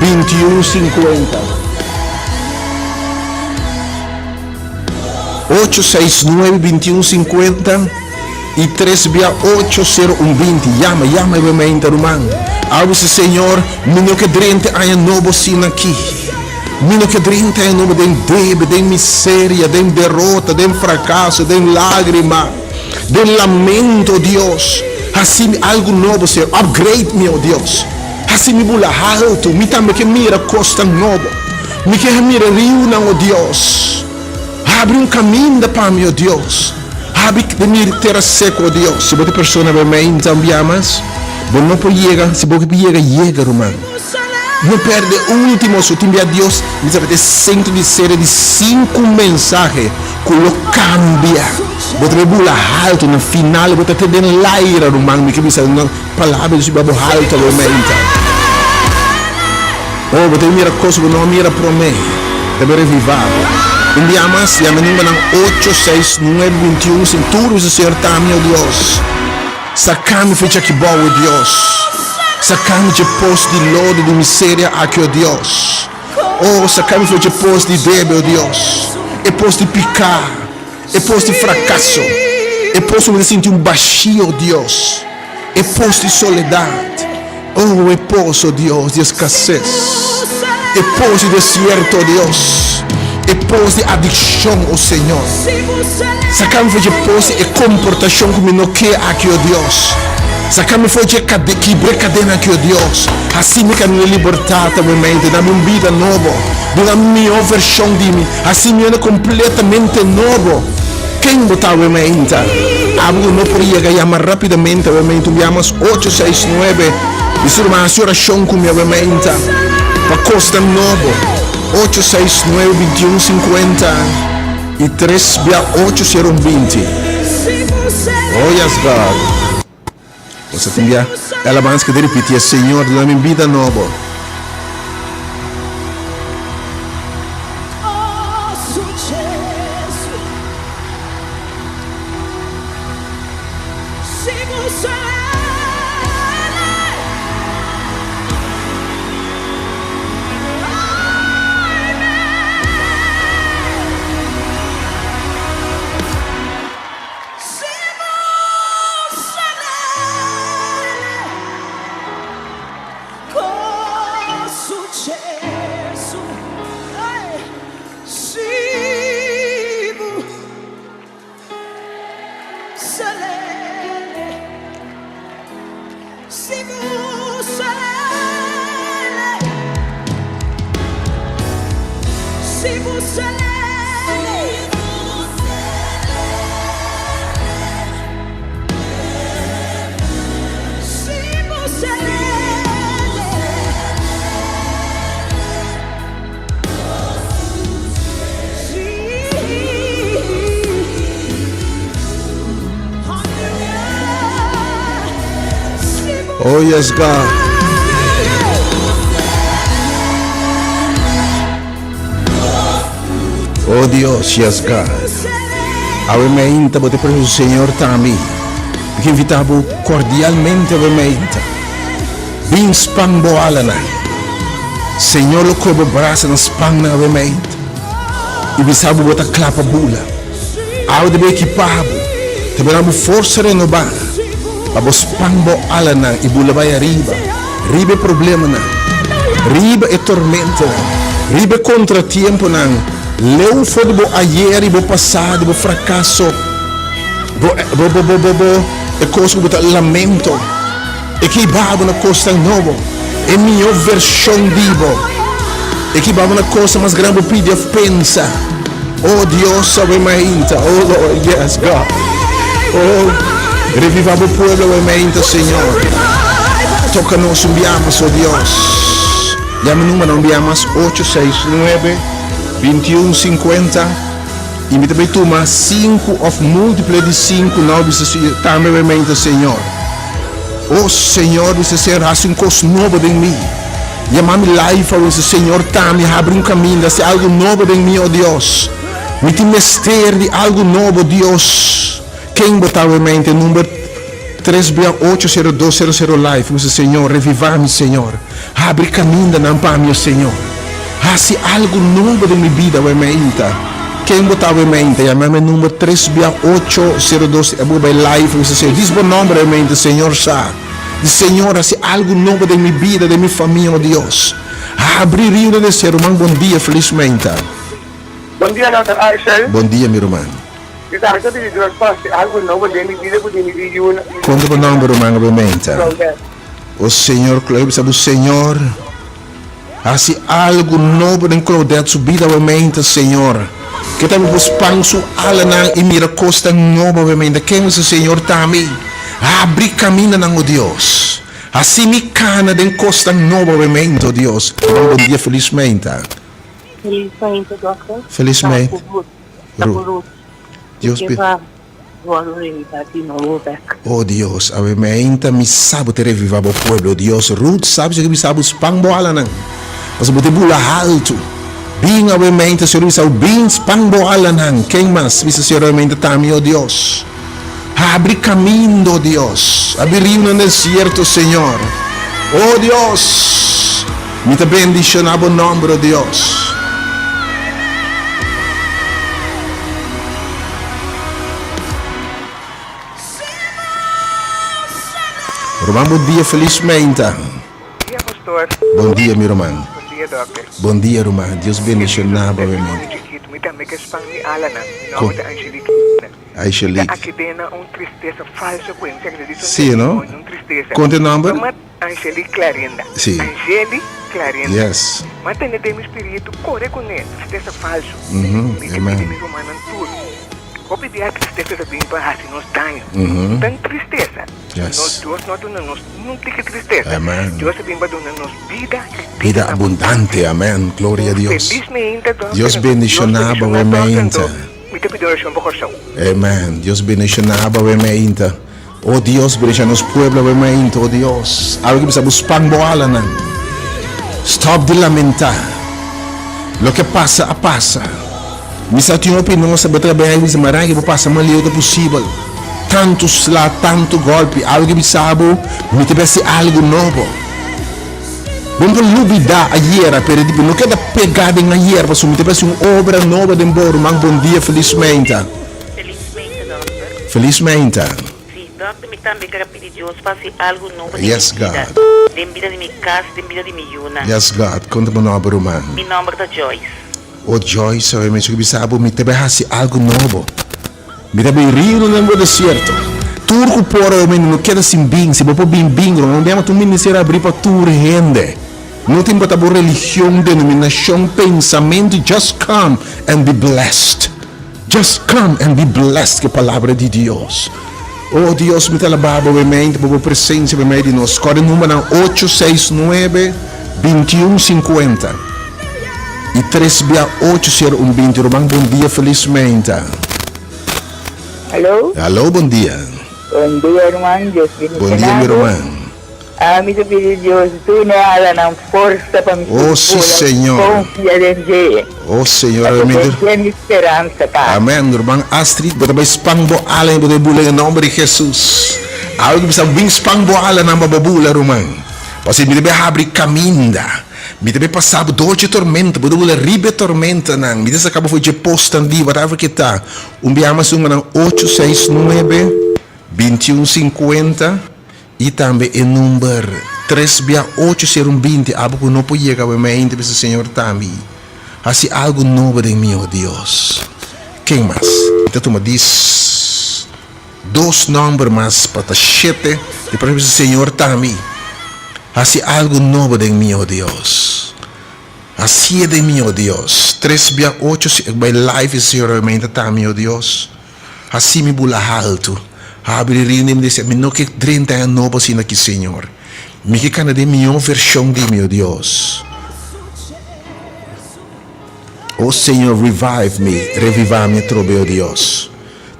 21 50. Ocho seis nuebe 21 50 i tres bia ocho sero un 20. Yama, yama awe-mente ruman. Awe bisa Señor, mi no ke drenta aña nobo asina aki. Mi no ke drenta aña nobo den debe, den miseria, den derota, den frakaso, den lágrima. Den lamento, Dios, hasi mi algu nobo, Señor. Upgrade mi, oh Dios. Hasi mi bula haltu. Mi tambe ke mira kosnan nobo. Mi ke mira riunan, oh Dios. Habri un kaminda pa mi, oh Dios. Habri den mi tera seku, oh Dios. Si bo ta e persona bo meinta un bia mas, bo no por yega. Si bo ke yega, yega, ruman. No perde ultimo su tin bia Dios mi ta mete centro di serie di sinku mensahe ku lo kambia bo ta bula haltu na final bo ta te den laira ruman mi ke bisa na palabra di su bo haltu bo meinta oh bo ta mira kos bo no a mira prome ta be reviva bo un bia mas yama e numbernan ocho seis nuebe 21 sin tur bisa Señor tami oh Dios. Saka mi fecha aki bou, o Dios. Saka mi dje pos di lodo di miseria aki, o Dios. O, saka mi for dje pos di debe, o Dios. E pos di piká, e pos di frakaso, e pos ku mi ta sinti un bashio, o Dios. E pos di soledat. Oh, e poso, Dios, di escases. E poso di desierto, Dios. E poso di adiccion, oh Señor. Sacami for dje poso e comportacion cu mi no ke aki, oh Dios. Sacami for dje cade, kibra e cadena aki, oh Dios. Haci mi camina den libertad awemente. Dami un bida nobo. Duna mi mihor version di mi. Haci mi hende completamente nobo. Ken bo ta awemente? Abo cu no por yega yama rapidamente awemente. Un biaha mas ocho seis nuebe. Bisa ruman haci oracion cu mi awemente. Pa cosnan nobo. Ocho seis nuebe bintiun sinkuenta i tres bia ocho sero un binti. Oh yes God. Nos a tin bia e alabansa ke ta ripiti e Señor duna mi bida nobo. Oh yes God. Oh Dios, yes God. Awe meinta bo te preso Señor tami. Mi ke invita bo cordialmente awe meinta. Bin span bo alanan. Señor lo koe bo brasanan span nan awe meinta. I bisa bo bo ta kla pa bula. Awe ta bin ekipá bo, ta bin duna bo forsa renobá pa bo span bo alanan i bula bai ariba, riba e problemanan, riba e tormentonan, riba e kontratiemponan, leu for di bo ayer i bo pasado, bo frakaso, bo bo bo bo bo bo e kos ku bo ta lamento. E ke hiba bo na kosnan nobo, e mihó vershon di bo. E ke hiba bo na kosnan mas gran bo pidi òf pensa. Oh Dios, awe mainta, oh Lord, yes God. Oh, reviva bo pueblo awe mainta, Señor. Toka nos un bia mas, oh Dios. Yama e numbernan un bia mas, ocho seis nuebe, 21 50. I mi ta bay tuma sinku òf múltiple di sinku nau bisa tambe awe mainta, Señor. Oh Señor, bisa Señor, hasi un kos nobo den mi. Yama mi life awe, bisa Señor, ta mi habri un kaminda, hasi algu nobo den mi, oh Dios. Mi tin mester di algu nobo, Dios. Ken bo ta awe mente? Number tres bia ocho sero dos sero sero life, bisa Señor, reviva mi, Señor. Habri kamindanan pa mi, oh Señor. Hasi algu nobo den mi bida awe meinta. Ken bo ta awe meinta? Yama mi number tres bia ocho sero dos e bo bai live bisa Señor. Dis bo nomber awe meinta Señor sa. Di Señor hasi algu nobo den mi bida den mi famia oh Dios. Habri riu den deseo ruman bon dia felis meinta. Bon dia Doctor Aysel. Bon dia mi ruman. Mi tambe ta pidi Dios pa hasi algu nobo den mi bida ku den mi yunan. Konta bo nomber ruman awe meinta. Claudette. Oh Señor Claudette bisa bo Señor. Hasi algu nobo den Claudette su bida awemeinta, Señor. Ke ta bo span su alanan i mira kosnan nobo awemeinta. Ken bo sa, Señor, ta mi? Habri kamindanan, o Dios. Hasi mi kana den kosnan nobo awemeinta, o Dios. Bon bon dia, felis meinta. Felis meinta, Doctor. Felis meinta. Ta ku Ruth. Dios Ke pa wòrdu revivá di nobo bèk. Oh Dios, awe meinta mi sa bo ta revivá bo pueblo, Dios. Ruth sa bisa ke bisa bo span bo alanan, pasobra bo ta bula haltu. Bin awe meinta, Señor bisa bo, bin span bo alanan. Ken mas bisa Señor awe meinta? Ta mi, oh Dios. Habri kaminda, oh Dios. Habri riunan desierto, Señor. Oh Dios, mi ta bendishoná bo nòmber, oh Dios. Ruman bo dia felis meinta. pastor. Bon dia mi ruman. Bon dia dokter. Bon dia ruman. Dios bendiciona bo obviamente. Mi chikitu mi tambe ke span mi alanan. Mi nomber ta Angelique. Mi Angelique. ta aki den na un tristesa falso ku mi sa di Sí no? Un tristesa. Kon ta e nomber? Mama Angelique Clarinda. Sí. Angeli Clarinda. Yes. Ma tene den mi spiritu kore kuné tristesa falso. Mi ke Amen. pidi mi rumannan tur. Hopi dia tristesa ta bin pa hasi nos daño. Tan tristesa. Yes. Nos Dios no a duna nos nun tiki tristesa. Amen. Dios a bin pa duna nos bida y Bida abundante. Amen. Gloria a Dios. Feliz meinta, Dokter. Dios bendiciona bo Dios bendiciona meinta. Dokter. Mi ta pidi oracion pa Corsou. Amen. Dios bendiciona bo meinta. Oh Dios, bendiciona nos pueblo awe meinta, oh Dios. Awe ki bisa bo span bo alanan. Stop di lamenta. Loke pasa a pasa. Mi sa tin hopi nos a bata bay bisa maran ki bo pasa mas leu ta posibel. Tantu sla, tantu golpi, awe ki bisa bo mi ta bay hasi algu nobo. Bo no por lubida ayera, pero di no keda pega den ayer pasobra mi ta bay hasi un obra nobo den bo ruman. Bon dia, felis meinta. Felis meinta, dokter. Felis meinta. Si, dokter, mi tambe ker a pidi Dios pa hasi algu nobo den mi Yes, bida, God. den bida di mi kas, den bida di mi yunan. Yes, God. Konta bo nomber, ruman? Mi nomber ta Joyce. O Joyce, awe mes ku bisa bo mi ta bai hasi algu nobo. Mi ta bai riu den bo desierto. Tur ku por awe mes no keda sin bin. Si bo por bin, bin. Ruman, un bia tur ministerio abri pa tur hende. No ta importa bo religion, denominashon, pensamentu, just come and be blessed. Just come and be blessed ku e palabra di Dios. O Dios, mi ta alabá bo bemente pa bo presensia meimei di nos. Kòrda e numbernan ocho seis nuebe, bintiun sinkuenta i tres bia ocho sero un binti. Ruman bon dia felis meinta. Hallo. Hallo bon dia. Bon dia ruman Dios Bon dia mi bendicioná bo. ruman. Ami ta pidi Dios duna e alanan forsa pa mi Oh por si bula Señor. konfia den dje. Oh Señor Pasobra mi den dje mi speransa ta. Amen ruman Astrid bo ta bai span bo ala i bo ta bai bula den nomber di Jesus. Awe ku bisa bin span bo alanan pa bo bula ruman. Pasobra mi ta bai habri kaminda. Mi ta bai pasa bo dor dje tormenta, bo ta bula riba e tormentanan. Mi ta saka bo for dje posnan di whatever ke ta. Un biaha mas numbernan ocho seis nuebe bintiun sinkuenta. I tambe e number tres bia ocho ser un 20 abo ku no por yega awe mainta bisa Señor tambe hasi algu nobo den mi oh Dios. Ken mas? Mi ta tuma dis dos number mas pa ta shete di por bisa Señor tambe hasi algu nobo den mi oh Dios. Hasié den mi oh Dios. Tres bia ocho si bai live bisa Señor awe mainta tambe oh Dios. Hasi mi bula haltu. Habri rindi mi disi, mi no ke drenta aña nobo asina aki, Señor. Mi ke kana den mihó vershon di mi, o Dios. O Señor, revive mi, revivá mi atrobe, o Dios.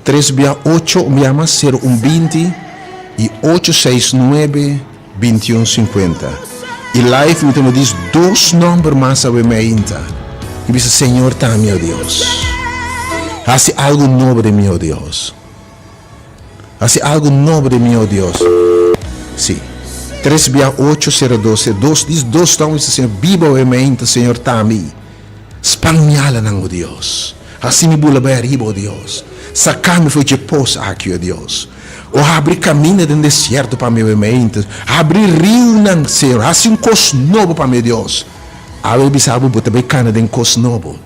Tres bia ocho, un bia mas, sero un 20 i ocho seis nuebe, 21 50. I live mi ta no dis dos nomber mas awe meinta. I bisa, Señor ta mi, o Dios. Hasi algo nobo den mi, o Dios. Hasi algo nobo den mi, o Dios. Si. Tres bia ocho sero dos, dos, dis dos nomber, bisa, Señor, biba awe meinta, Señor ta mi. Span mi alanan, o Dios. Hasi mi bula bai ariba, o Dios. Saka mi for dje pos aki, o Dios. O habri kaminda den desierto pa mi, o mente. Habri riunan, Señor. Hasi un kos nobo pa mi, o Dios. Awe bisa bo, bo ta bai kana den kos nobo.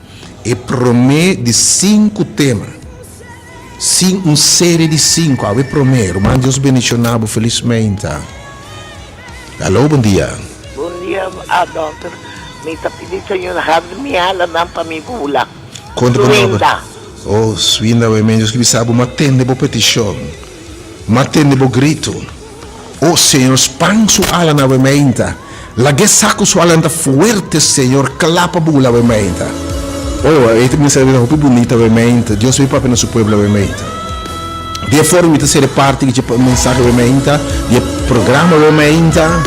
E promé di sinku tema. Sin un serie di sinku. Awe promé. Ruman, Dios bendiciona bo felismente. Alo, bon dia. Bon dia, a dokter. Mi ta pidi Señor habri mi alanan pa mi bula. Konta bo nomber. Swinda. Oh, Swinda, wey men Dios ki bisa bo, M'atende bo petishon, m'atende bo gritu. Oh, Señor, span su alanan awe meinta. Lag'é sa ku su alanan ta fuerte, Señor, kla pa bula awe meinta. Oh, e ta mensahe ta hopi bunita awe meinta. Dios bay papia na su pueblo awe meinta. Di e forma mi ta sere parti di e mensahe awe meinta, di e programa awe meinta.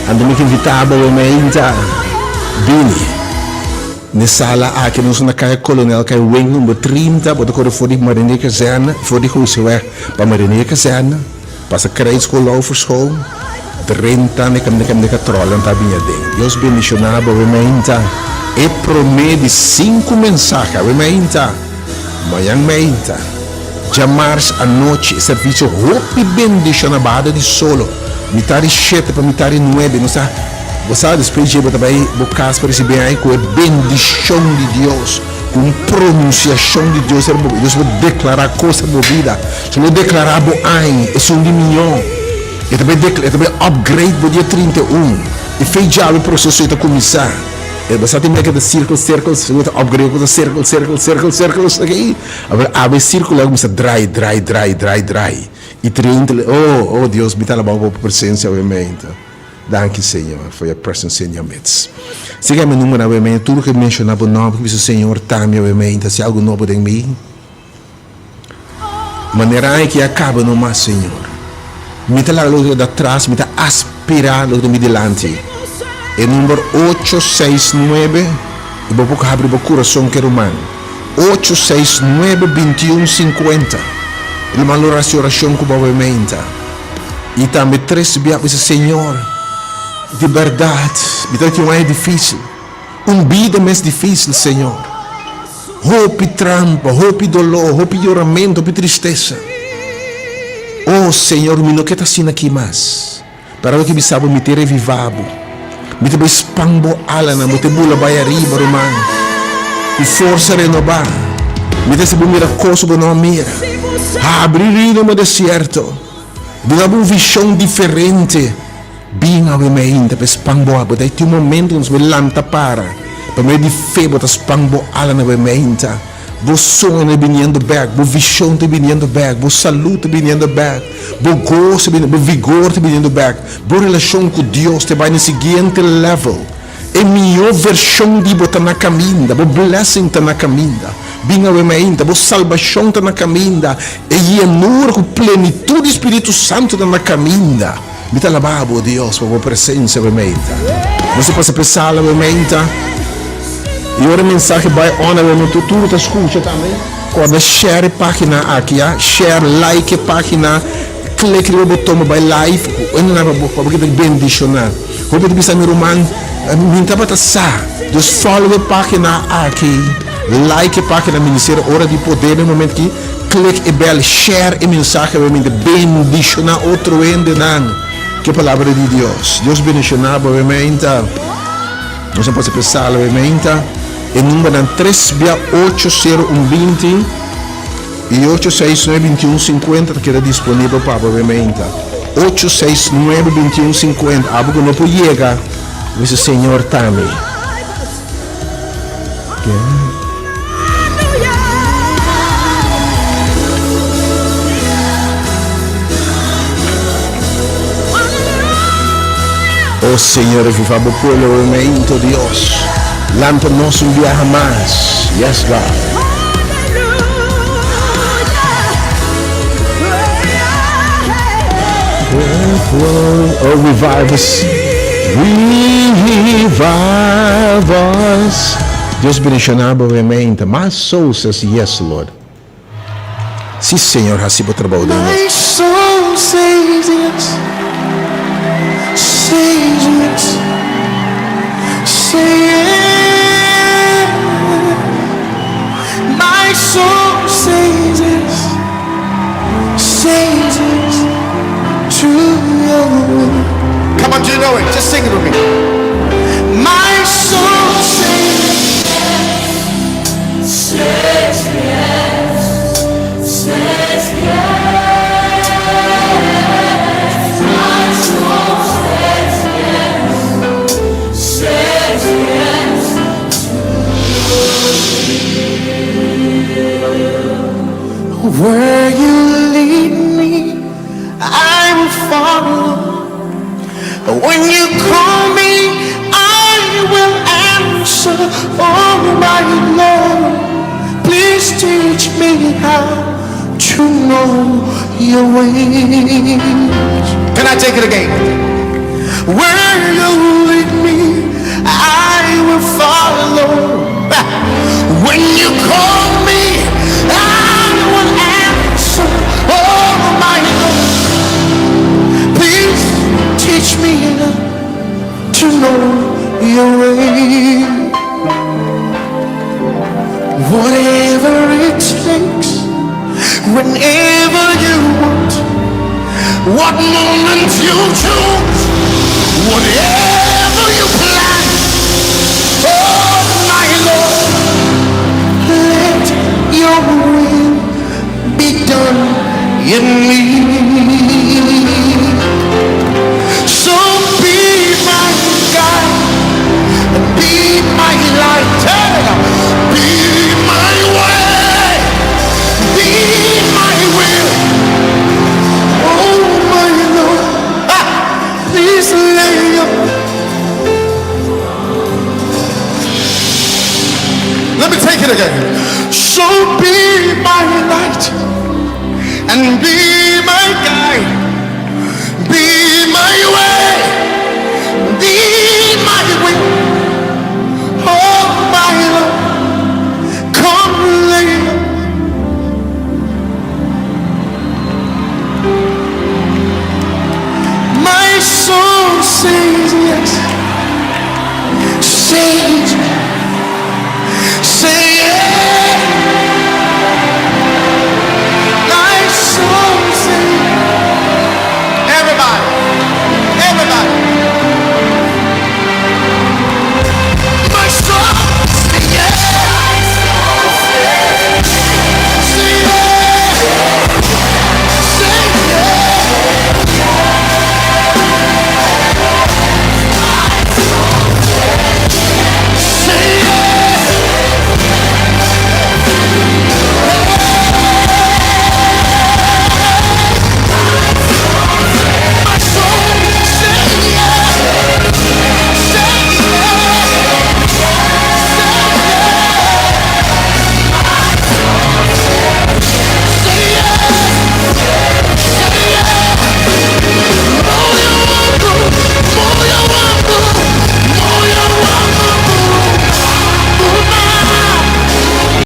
Anto mi ta invita bo awe meinta, bini. N'e sala aki nos na Kaya Kolonel Kai Wing number 30, bo ta kore for di Marinier Kazerne, for di Gooseweg pa Marinier Kazerne, pasa Krijgschool Lauverschool, drenta n'e kaminda kaminda katròlnan ta bini aden. Dios bendishoná bo awe mainta. E promé di sinku mensahe awe mainta, mañan mainta, djamars anochi e servisio hopi bendishoná bada di solo. Mitar di shete pa mitar di nuebe nos ta bo sa despues dje bo ta bai bo kas pa risibi ai ku e bendishon di Dios ku un pronunsiashon di Dios riba bo Dios lo deklará kos riba bo bida Dios lo deklará bo ai esun di mihó e ta bai e ta bai upgrade bo dia 31 i fe djawe proseso ei ta kuminsá e bo sa tin meke ta sirkel sirkel bo ta upgrade bo ta sirkel sirkel sirkel sirkel esaki awe e sirkulo a kuminsá drai drai drai drai drai. I 30 le, oh, oh Dios, mi ta alabá Bo presencia awe mente. Danki, Señor, for your presence in your midst. Siga mi number awe mente, tur ke menciona Bo nomber, ku bisa, Señor, ta mi awe mente, hasi algo nobo den mi. Manera aña ki a kaba no mas, Señor. Mi ta laga loke ta atras, mi ta aspira loke ta mi dilanti. E number ocho seis nuebe, i bo por habri bo kurason ke ruman. Ocho seis nuebe bintiun sinkuenta. Ruman lo hasi orashon ku bo meinta. I tambe tres bia bisa, Señor, di bèrdat mi ta tin un aña difísil, un bida mes difísil, Señor. Hopi trampa, hopi doló, hopi yoramentu, hopi tristesa. Oh, Señor, mi no ke ta asina aki mas. Pero loke bisa bo, mi ta revivá bo. Mi ta bai span bo alanan, bo ta bula bai ariba, ruman, ku forsa renobá. Mi ta hasi bo mira kos ku bo no a mira. Habri riu den bo desierto. Duna bo un vishon diferente. Bin awe mainta pa e span bo ala. Bo ta tin un momento ku nos bai lanta para. Pa medio di fe bo ta span bo alanan awe mainta. Bo soño ta biniendo bek, bo vision ta biniendo bek, bo salud ta biniendo bek, bo goso ta biniendo, bo vigor ta biniendo bek, bo relacion cu Dios ta bai na e siguiente level. E miho version di bo ta na caminda, bo blessing ta na caminda. Bin awe mainta, bo salbacion ta na caminda, e yenura cu plenitud di Spiritu Santo ta na caminda. Mi ta alaba bo, Dios, pa bo presencia awe mainta. Nos ta pasa p'e sala awe mainta. I ora e mensahe bai on awe mainta, tur ta scucha tambe. Corda share e pagina aki ya. Share, like e pagina, click riba e boton pa bai live. Unda nan pa bo keda bendiciona. Hopi ta bisa mi ruman, mi tabata sa. Dus follow e pagina aki, like e pagina Ministerio Ora di Poder na e momento aki. Click e bel, share e mensahe obviamente, bendiciona otro hendenan cu e palabra di Dios. Dios bendiciona bo obviamente. Nos a pasa p'e sala obviamente. E numbernan tres bia ocho sero un binti y ocho seis nuebe binti un sinkuenta ta keda disponibel pa bo obviamente. Ocho seis nuebe binti un sinkuenta. Abo cu no por yega, bisa Señor ta mi. Oh Señor, reviva bo pueblo momento, Dios. Lanta nos un biaha mas. Yes, God. Oh, revive us. Revive us. Dios bendiciona bo obviamente. My soul says yes, Lord. Si, Señor, haci bo trabou den nos. My soul says yes, says yes, say yes. My soul says yes, says yes to your will. Come on, do you know it? Just sing it with me. My soul says Says yes, says yes. My soul says yes, says yes Where you lead me, I will follow. When you call me, I will answer. Oh, my Lord, please teach me how to know your ways. Can I take it again? Where you lead me, I will follow. When you call me, I will answer. Oh, my Lord, please teach me to know your way. Whatever it takes, whenever you want, what moment you choose. it again. So be my light and be my guide, be my way, be my will. Oh, my love, come lay. My soul says yes, says